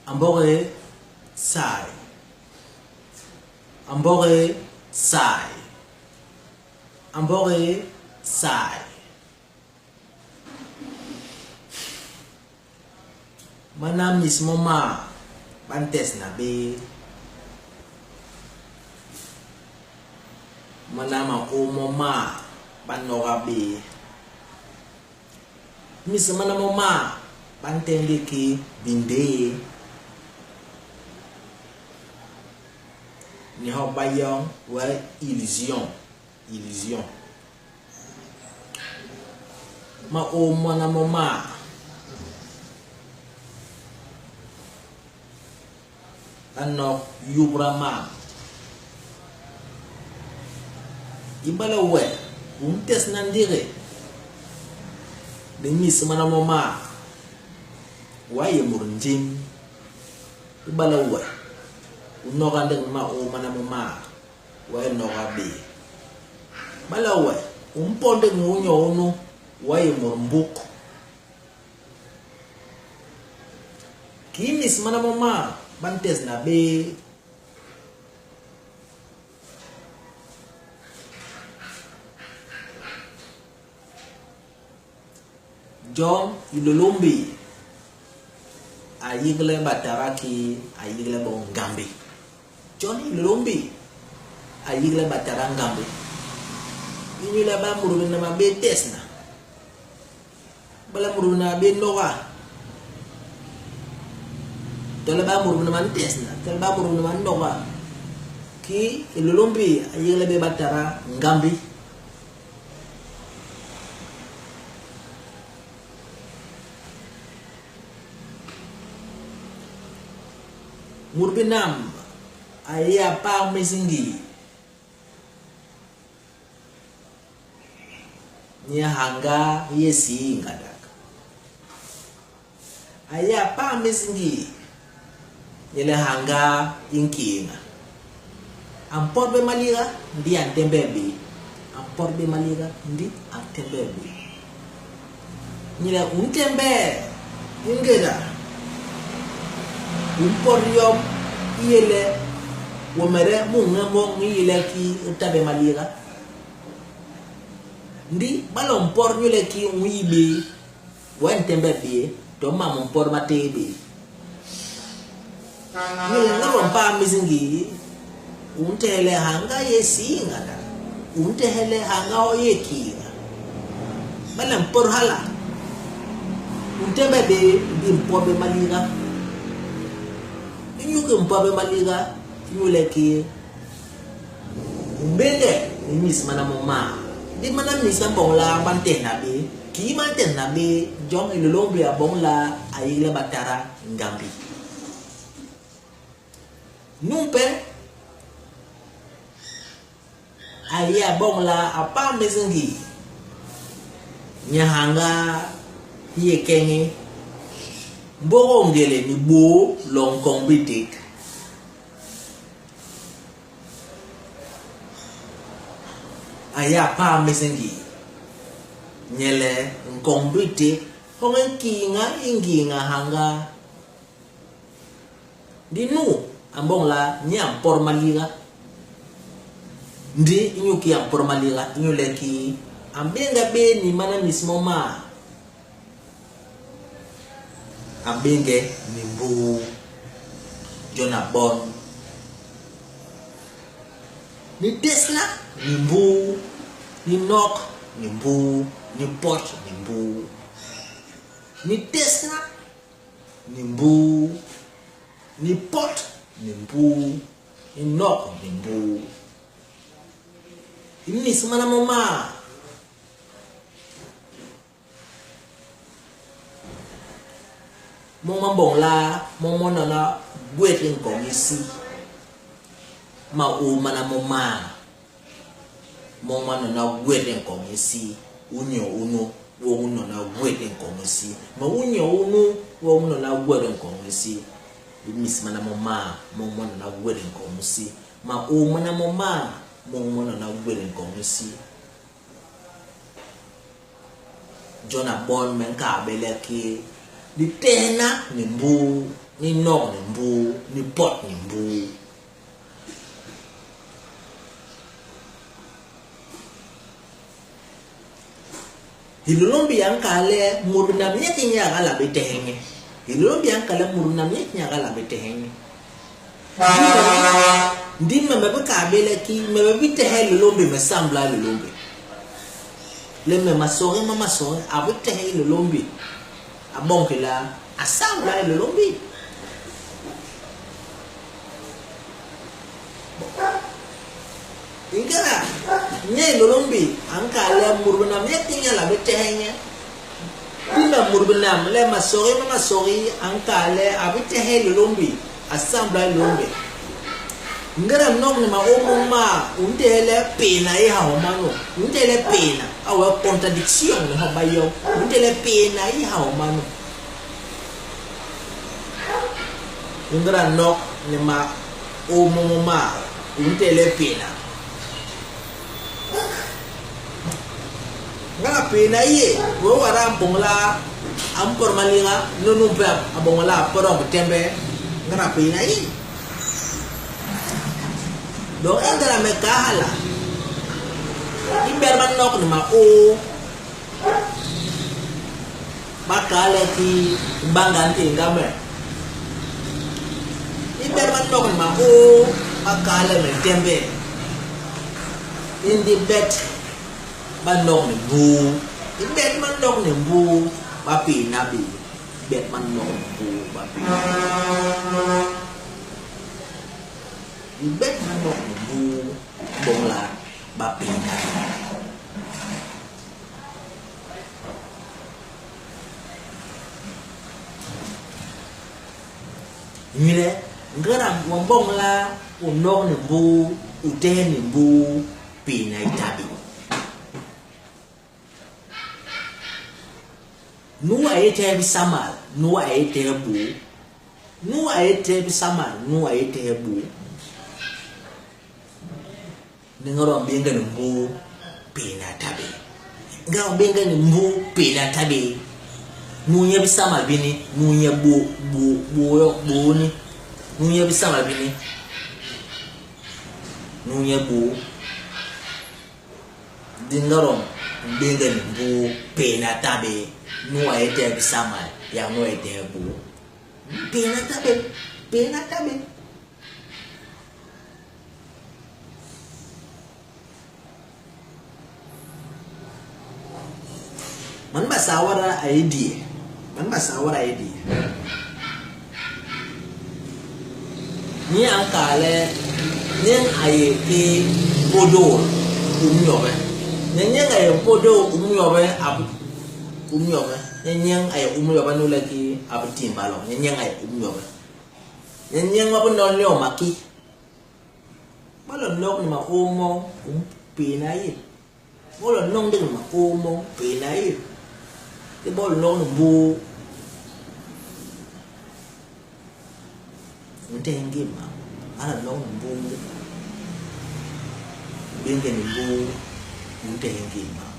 A mboge sai. A mboge sai. A mboge sai. Mana mis mo ma ba ntesna bé. Mana maôô mo ma ba noga bé. Mis mana mo ma ba ntehe ki bindéé. Ni hop Bayoñ wee illusion, illusion. Maôô mana mo ma ba nok yubda mam. Ibale we u ntesna ndigi ni mis mana mo ma, w'a yé mut njiñ. Ibale we u noga ndigi ni maôô mana mo ma, w'a yé noga bé. Ibale we u mpot ndigi ni u nyo unu, w'a yé mut mbuk. Kii mis mana mo ma ba ntesna bé? Jon Hilôlômbi a yigle Batara kii a yigle bo Ngambi. Jon Hilôlômbi a yigle Batara Ngambi inyule ba mut binam a bé tesna. Bala mut binam a bé noga tole ba mut binam a ntesna tole ba mut binam a nnoga kii Hilôlômbi a yigle bé Batara Ngambi. Mut binam a yé a paa mis i ngii, nye hiañgaa hi yé sii ngandak. A yé a paa mis i ngii, nye le hiañgaa hi nkiiña. A mpot bé maliga, ndi a ntembee bé. A mpot bé maliga, ndi a ntembee bé. Nye le u ntembee i ngéda u mpot yom i yé le wemede mu ñem woñ u yi le kii i ta bé maliga. Ndi ibale u mpot inyule kii u nyi bé, Wee ntembee bé, to mam u mpot ma téé bé. Inyule ngéda u mpaa mis i ngii, u ntehe le hiañgaa hi yé sii ngandak, u ntehe le hiañgaa ho yé kiiña. Ibale mpot hala, u ntembee bé, ndi u mpot bé maliga. Inyuki u mpot bé maliga? Inyule kii? U mbéñge ni mis mana mo maa, ndi mana mis ma mboñ laa ma ntehna bé. Kii ma ntehna bé, jon Hilôlômbi a boñ laa a yégle Batara Ngambi. Numpe a yé a boñ laa a pam mis ngii, nye hiañgaa hi yé keñi, mbôgôl ngélé ni bôô loñ nkoñ biték. A yé a paa mis i ngii, nye le nkoñ biték hoñ i nkiiña i ngiiña hañgaa. Ndi nu a mboñ la nye a mpot maliga. Ndi inyu kii a mpot maliga? Inyule kii a mbéñge bé ni mana mis mo maa. A mbéñge ni mbuu, jon a bon. Ni tesna ni mbuu, ni nok ni mbuu, ni pot ni mbuu. Ni tesna ni mbuu, ni pot ni mbuu, ni nok ni mbuu. I mis mana mo maa. Mon ma mboñ laa mon mo nona gwét i nkoñ isi, maôô mana mo maa mon ma nona gwét i nkoñ isi, u nyo unu won u nona gwét i nkoñ isi, me u nyo unu won u nona gwét i nkoñ isi, i mis mana mo maa mon ma nona gwét i nkoñ isi, maôô mana mo maa mon ma nona gwét i nkoñ isi. Jon a boñ me nkaa bé le kii. Di tehna ni mbuu, ni nok ni mbuu, ni pot ni mbuu. Hilôlômbi a nkal le mut binam nye ki nye a ga la bé tehe nye. Hilôlômbi a nkal le mut binam nye ki nye a ga la bé tehe nye. Ndi me me bi kal bé le kii me me bi tehe Hilôlômbi me sambla Hilôlômbi. Le me masoohe ma masoohe a bi tehe Hilôlômbi a boñ ki la a sambla Hilôlômbi. I ngéda nye Hilôlômbi a nkal le mut binam nye ki nye a la bé tehe nye, ndi me mut binam le masoohe ma masoohe a nkal le a bi tehe Hilôlômbi, a sambla Hilôlômbi. Ngéda nok ni maôô moñ ma, u ntehe le pééna i yé ha homa nu. U ntehe le pééna, a wee contradiction ni hop Bayoñ, u ntehe le pééna i yé ha homa nu. I ngéda nok ni maôô moñ ma, u ntehe le pééna. Ngéda pééna i yé, wee wada a mboñ la a mpot maliga, nunu numpe a boñ la a podok bitembee. Ngéda pééna i yé. Dong i ngéda me kaa hala, i bet ba nok ni maôô ba kal le ki bañga ntééñga me. I bet ba nok ni maôô ba kal le me ntembee. Ndi bet ba nok ni mbuu, i bet ba nok ni mbuu ba pééna bé. Bet ba nok ni mbuu ba pééna bé. I bet ba nok ni mbuu boñ la ba pééna bé. Inyule ngéda u mboñ la u nok ni mbuu, u tehe ni mbuu, pééna i ta bé. Nu a yé tehe bisamal, nu a yé tehe bôô. Nu a yé tehe bisamal, nu a yé tehe bôô. Ndi ngéda u mbéñge ni mbuu, pééna i ta bé. Ngéda u mbéñge ni mbuu, pééna i ta bé. Nu nye bisamal bini, nu nye bôô, bôô, bôô, bôô ni. Nu nye bisamal bini, nu nye bôô. Ndi ngéda u mbéñge ni mbuu, pééna i ta bé. Nu a yé tehe bisamal, yak nu a yé tehe bôô. Pééna i ta bé, pééna i ta bé. Man Basaa wada a yé diye. Man Basaa wada a yé diye. Nye a nkal le nyen a yé ki mpôdôl u Nyobe. Nye nyen a yé mpôdôl u Nyobe a bi u Nyobe. Nye nyen a yé u Nyobe nu le ki a bi tiimba lo. Nye nyen a yé u Nyobe. Nye nyen ba bi nol nyoo maki. Ba lo nok ni maôô moñ u mpééna yé. Ba lo nok ndék ni maôô moñ pééna yé. Ndi ba lo nok ni mbuu u ntehe ngim mam. Hala nok ni mbuu u béñge ni mbuu u ntehe ngim mam.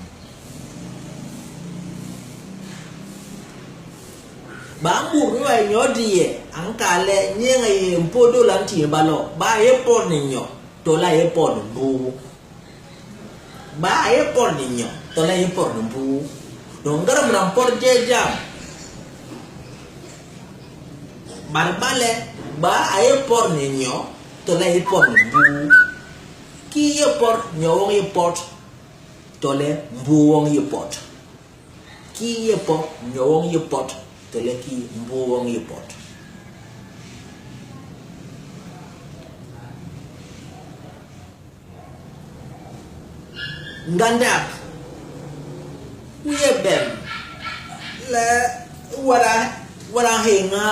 Baa mut nu a yé nyo diye a nkal le nyen a yé mpôdôl a ntiimba lo? Baa a yé pot ni nyo tole a yé pot ni mbuu? Baa a yé pot ni nyo tole a yé pot ni mbuu? Dong ngéda mut a mpot jé jam, badba le, Baa a yé pot ni nyo tole a yé pot ni mbuu? Kii yé pot? Nyo woñ yé pot tole mbuu woñ yé pot? Kii yé pot? Nyo woñ yé pot tole kii mbuu woñ yé pot? Ngandak u yé bem le wada wada nhéñha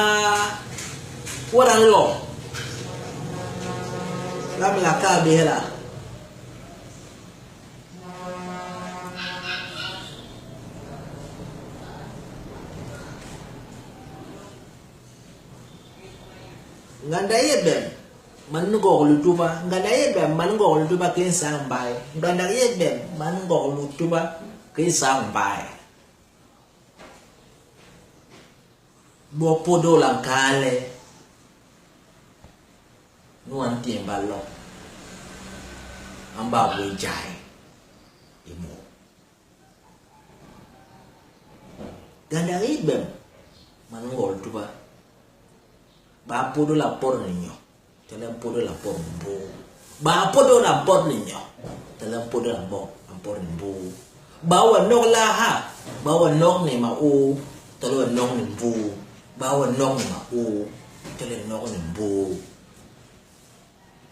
wada nlo. La me la kal bé hala. Nganda yé bem man ngok lutuba Nganda yé bem man ngok lutuba ke nsang mbai Nganda yé bem man ngok lutuba ke nsang mbai. Bo pôdôl a nkal le, Nu a ntémb a lo, a mba a gwé jai i moo. Ngandak i bem man ngol tuba, ba pôdôl a pot ni nyo, tole a mpôdôl a pot ni mbuu. Ba pôdôl a mpot ni nyo, tole a mpôdôl a mpot ni mbuu. Ba wa nok laa ha? Ba wa nok ni maôô, tole wa nok ni mbuu? Ba wa nok ni maôô, tole nok ni mbuu?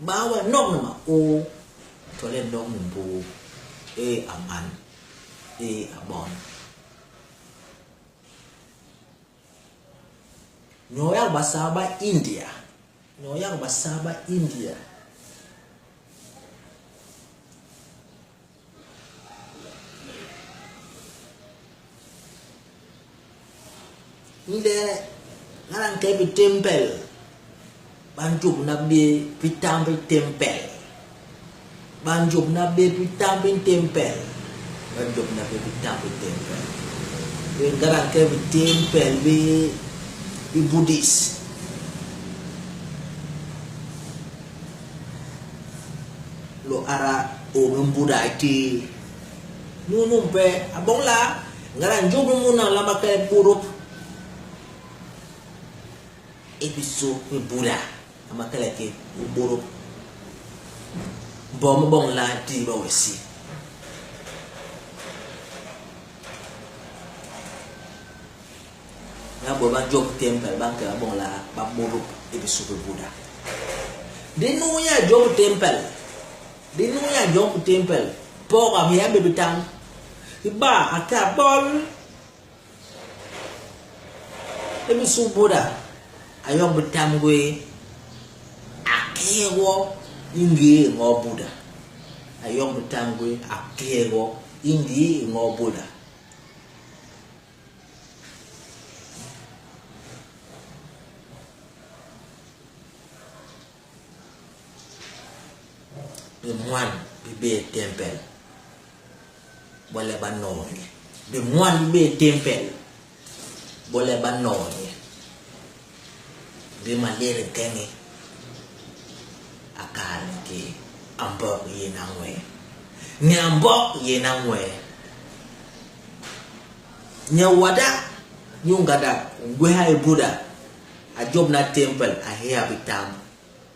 Ba wa nok ni maôô, tole nok ni mbuu? Ee a man, ee a bon. Nyoo yak basaa ba India, nyoo yak basaa ba India. Nde hala nke bi tempel ba njôbna bé bitamb i tempel ba njôbna bé bitamb i tempel ba njôbna bé bitamb i tempel be ngada nke bi tempel bi bi Buddhist. Lo ara ôme mbuda i téé. Nu numpe a boñ laa? Ngéda njôghe mut a nlama ke bôdôp i bisu bi Buda, a ma ke le ki u bôdôp. Mbôô mi boñ laa tiiba we si? Nga bôt ba njôp témpel ba nke ba boñ laa? Ba bôdôp i bisu bi Buda. Ndi nu nye a jôp témpel, ndi nu nye a jôp témpel, pog a héya bé bitam. Iba a ke a bol i bisu bi Buda, a yoñ bitam gwé, a kee gwo i ngii i ño Buda. A yoñ bitam gwé, a kee gwo i ngii i ño Buda. Bimoan bi bé i témpel bo le ba nol nye. Bimoan bi bé i témpel bo le ba nol nye. Ndi malét nkeñi a kal ki, A mbok yéna nwee. Nye a mbok yéna nwee. Nye wada nyu ngandak gwéha i Buda, a jôbna témpel, a héya bitamb,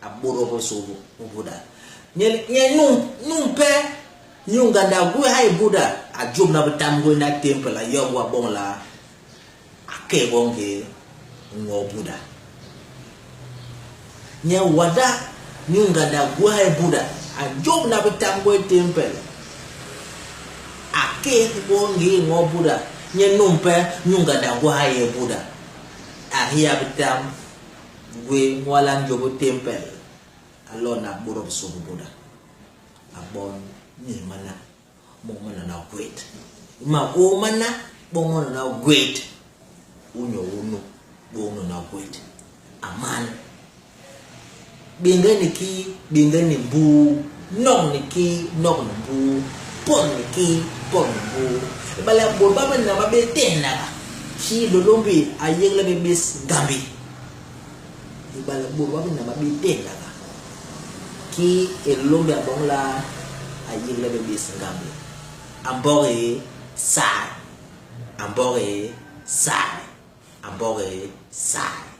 a bôdôp nso u Buda. Nye numpe nyu ngandak gwéha i Buda, a jôbna bitamb gwé na témpel, a yoñ gwo, a boñ la a kee gwo ngii ño Buda. Nye wada nyu ngandak gwéha i Buda, a jôbna bitamb gwé i témpel, a kee gwo ngii ño Buda. Nye numpe nyu ngandak gwéha yé Buda, a héya bitamb gwé nwaa le a njôp i témpel, a lona bôdôp sôk Buda, a boñ nye mana. Boñ mana na gwét. Makôô mana, boñ mana na gwét. U nyo unu, boñ mana na gwét. A man, béñge ni kii, béñge ni mbuu. Nok ni kii, nok ni mbuu. Pot ni kii, pot ni mbuu. Ibale bôt ba binam ba bé tehnaga, ki Hilôlômbi a yégle bé bés ngambi. Ibale bôt ba binam ba bé tehnaga, ki Hilôlômbi a boñ laa a yégle bé bés ngambi. A mbog e saay, a mbog e saay, a mbog e saay.